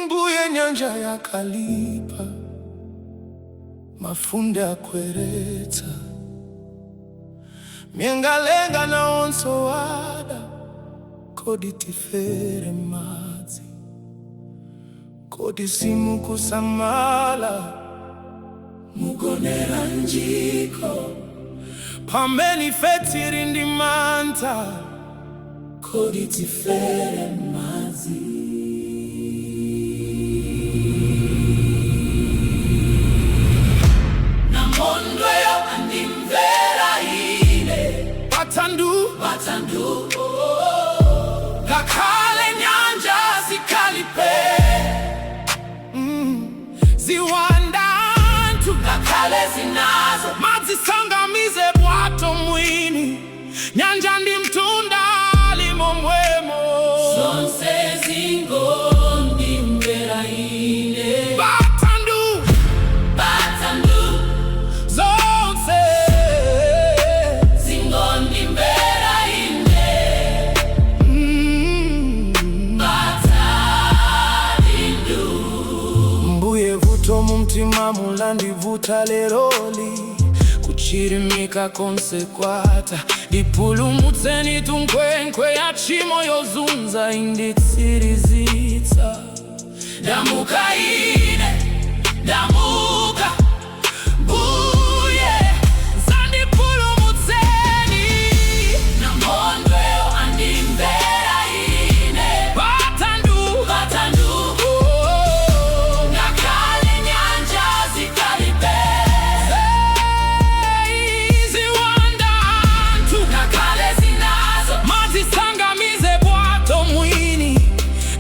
Mbuye, nyanja yakalipa, mafunde akweretsa, mlengalenga nawonso wada. Kodi tifere madzi? Kodi simukusamala? Mugoneranjiko pamene ife tili ndi mantha? Kodi tifere madzi? Namondweyo andimvera ine. Patandu. Patandu, ngakhale nyanja zikalipe. Ziwanda anthu. Ngakhale zinazo. Madzi sangamize bwato mwini, nyanja ndi mtunda ali momwemo. Zonse zingondimvera ine. Patandu. Patandu. Zonse zingondimvera ine. Patandu. Mbuye, vuto mumtima mulandivuta leroli, kuchirimika konse kwatha. Ndipulumutseni, tunkwenkwe ya tchimo yozunza inditsirizitsa. Ndamuka ine, ndamuka. Mbuye, dzandipulumutseni. Namondweyo andimvera ine. Patandu. Patandu. Oh. Ngakhale nyanja zikalipe. Hey, ziwanda anthu. Ngakhale zinazo. Madzi sangamize bwato mwini,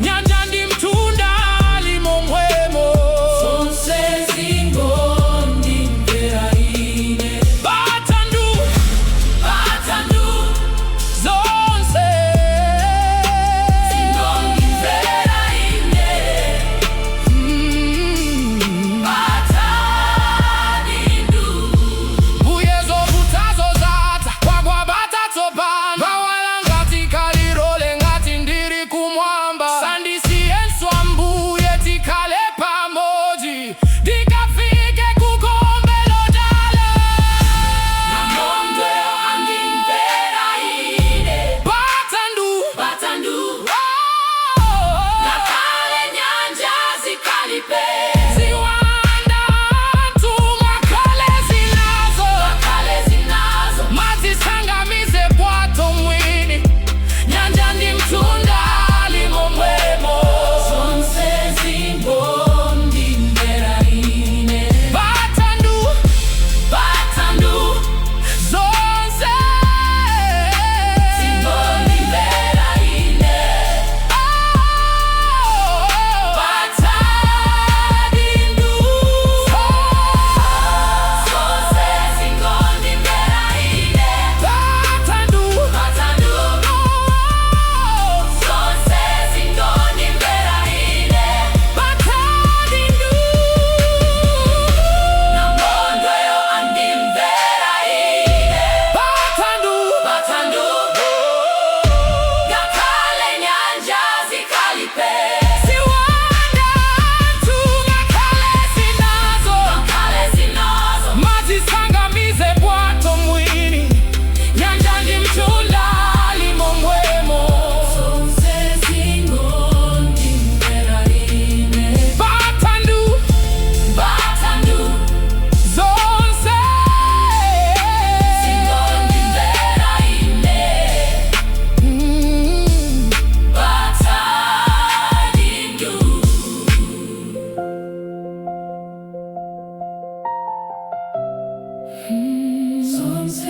nyanja ndi mtunda ali momwemo. Zonse zingondimvera ine. Patandu. Patandu. Zonse zingondimvera ine. Patandu. Mbuye, zovutazo zatha, kwagwa bata tsopano. Pawala ngati kalilole, ngati ndiri kumwamba. Sandisiyenso Ambuye, tikhale pamodzi, ndikafike kugombe lodala. Namondweyo andimvera ine. Patandu. Patandu. Oh. Ngakhale nyanja zikalipe. Ziwanda anthu, ngakhale zinazo. Ngakhale zinazo. Madzi sangamize bwato mwini, nyanja ndi mtunda ali momwemo. Zonse zingondimvera ine. Patandu. Patandu. Zonse zingondimvera ine. Oh. Patandu. Zonse zingondimvera ine. Patandu. Patandu. Oh. Zonse zingondimvera ine. Patandu. Namondweyo andimvera ine. Patandu. Patandu. Ngakhale nyanja zikalipe. Ziwanda anthu, ngakhale zinazo. Ngakhale zinazo. Madzi sangamize bwato mwini, nyanja ndi mtunda ali momwemo. Zonse zingondimvera ine. Patandu. Patandu. Zonse zingondimvera ine. Patandu. Zonse